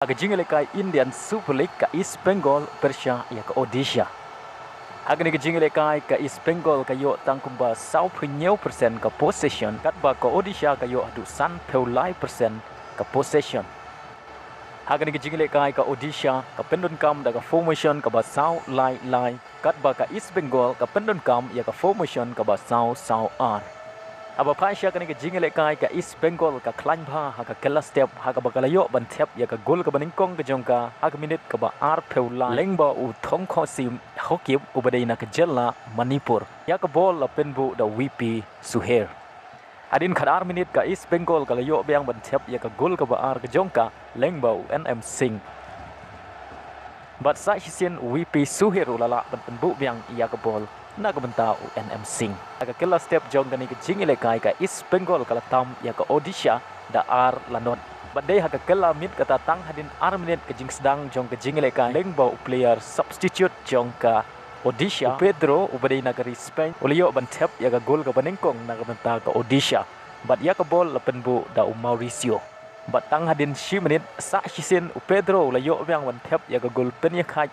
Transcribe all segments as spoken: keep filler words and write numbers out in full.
Ka jingïalehkai Indian Super League, ka East Bengal pyrshah ïa ka Odisha. Ha kane ka jingïalehkai ka East Bengal ka ïoh tang kumba saw phew hynñiew percent ka possession, katba ka Odisha ka ïoh haduh san phew lai percent ka possession. Ha kane ka jingïalehkai ka Odisha ka pyndonkam da ka formation kaba saw lai lai, katba ka East Bengal ka pyndonkam ïa ka formation kaba saw saw ar. Haba phai sha kane ka jingïalehkai ka East Bengal ka khlaiñ bha ha ka kylla step, ha kaba ka la ïoh ban thep ïa ka gol kaba nyngkong ka jong ka ha ka minit kaba ar phew lai, lyngba u Thongkhosim Haokip uba dei na ka jylla Manipur. Ïa ka bol la pynbuh da Wipi Suher. Hadien khat ar minit ka East Bengal ka la ïoh biang ban thep ïa ka gol kaba ar ka jong ka lyngba u N M Singh. Bad sa shisien u Wipi Suher u la lah ban pynbuh biang ïa ka bol na ka bynta u N M Singh. Ha ka kylla step jong kane ka jingïalehkai ka East Bengal ka la tam ïa ka Odisha da ar la not. Bad dei ha ka kylla miet kata tang hadien ar minit ka jingsdang jong ka jingïalehkai, lyngba u player substitute jong ka Odisha, u Pedro uba dei na ka ri Spain, u la ïoh ban thep ïa ka gol kaba nyngkong na ka bynta ka Odisha. Bad ïa ka bol la pynbuh da u Mauricio. Bad tang hadien shi minit sa shisien u Pedro u la ïoh biang ban thep ïa ka gol pynïakhaid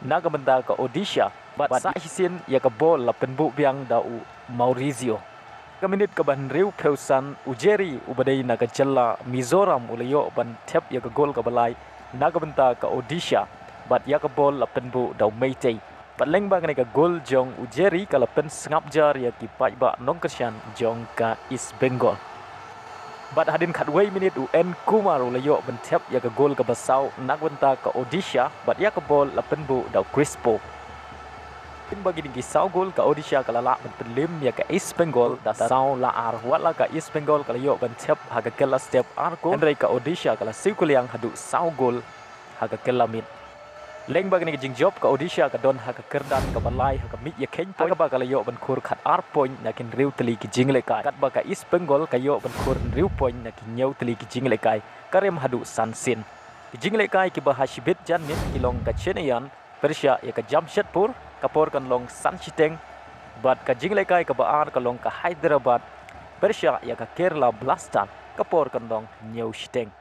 na ka bynta ka Odisha. Bad sa shisien ïa ka bol la pynbuh biang da u Mauricio. Ka minit kaba hynriew phew san, u Jerry uba dei na ka jylla Mizoram u la ïoh ban thep ïa ka gol kaba lai na ka bynta ka Odisha. Bad ïa ka bol la pynbuh da u Meitei. Bad lyngba kane ka gol jong u Jerry ka la pynsngap jar ïa ki paidbah nongkyrshan jong ka East Bengal. Bad hadien khatwei minit u N Kumar u la ïoh ban thep ïa ka gol kaba saw na ka bynta ka Odisha, bad ïa ka bol la pynbuh da u Crispo. Lyngba kine ki saw gol ka Odisha ka la lah ban pynlem ïa ka East Bengal da saw la ar, watla ka East Bengal ka la ïoh ban thep ha ka kylla step ar kol, hynrei ka Odisha ka la siew kylliang haduh saw gol ha ka kylla miet. Lyngba kane ka jingjop ka Odisha ka don ha ka kyrdan kaba lai ha ka miej ïakheiñ point, ha kaba ka la ïoh ban khur khat ar point na ki hynriew tylli ki jingïalehkai, katba ka East Bengal ka ïoh ban khur hynriew point na ki hynñiew tylli ki jingïalehkai, ka rem haduh san sien. Ki jingïalehkai kiba ha shibit janmiet ki long ka Chennaiyin pyrshah ïa ka Jamshedpur, ka por kan long san shiteng. Bad ka jingïalehkai kaba ar ka long ka Hyderabad pyrshah ïa ka Kerala Blasters, ka por kan long hynñiew shiteng.